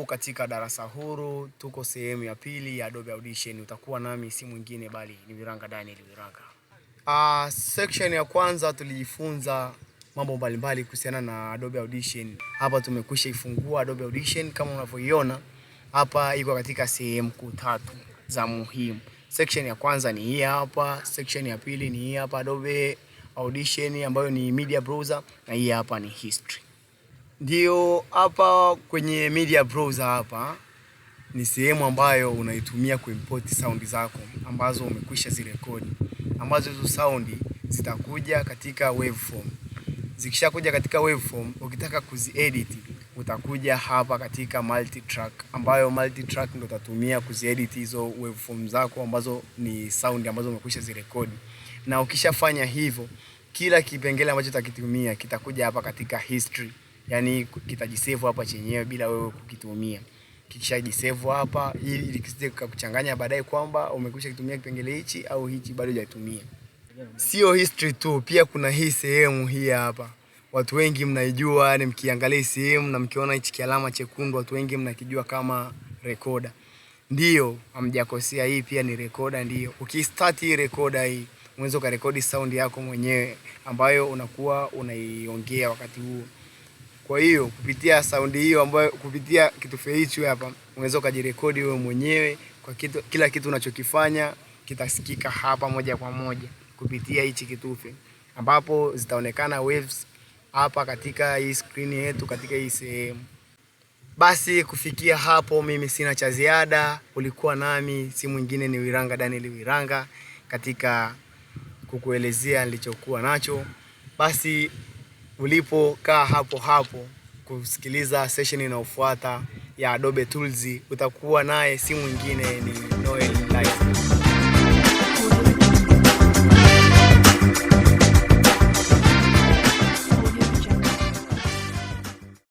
Karibu katika darasa huru, tuko sehemu ya pili ya Adobe Audition. Utakuwa nami si mwingine bali ni Wiranga Daniel Wiranga. Section ya kwanza tulijifunza mambo mbalimbali kuhusiana na Adobe Audition. Hapa tumekwisha ifungua Adobe Audition kama unavyoiona hapa, iko katika sehemu kuu tatu za muhimu. Section ya kwanza ni hii hapa, section ya pili ni hii hapa Adobe Audition ambayo ni media browser, na hii hapa ni history. Ndio hapa kwenye media browser hapa ni sehemu ambayo unaitumia kuimport sound zako ambazo umekwisha zirekodi, ambazo hizo sound zitakuja katika waveform. Zikishakuja katika waveform, ukitaka kuziedit utakuja hapa katika multi track, ambayo multi track ndo utatumia kuziedit hizo waveform zako ambazo ni sound ambazo umekwisha zirekodi. Na ukishafanya hivyo, kila kipengele ambacho utakitumia kitakuja hapa katika history, yani kitajisave hapa chenyewe bila wewe kukitumia. Kikishajisave hapa, ili kisije kukuchanganya baadaye kwamba umekwisha kitumia kipengele hichi au hichi bado hujatumia. Sio history tu, pia kuna hii sehemu hii hapa. Watu wengi mnaijua, yani mkiangalia hii sehemu na mkiona hichi kialama chekundu, watu wengi mnakijua kama recorder. Ndio, hamjakosea, hii pia ni recorder. Ndio, ukistart hii recorder hii unaweza ukarekodi sound yako mwenyewe ambayo unakuwa unaiongea wakati huo. Kwa hiyo kupitia sound hiyo ambayo kupitia kitufe hichi hapa unaweza ukajirekodi wewe mwenyewe kwa kitu, kila kitu unachokifanya kitasikika hapa moja kwa moja kupitia hichi kitufe, ambapo zitaonekana waves hapa katika hii screen yetu katika hii sehemu. Basi kufikia hapo, mimi sina cha ziada. Ulikuwa nami si mwingine ni Wiranga Daniel Wiranga katika kukuelezea nilichokuwa nacho. Basi ulipokaa hapo hapo kusikiliza session inayofuata ya Adobe Tools, utakuwa naye si mwingine ni Noel Liza.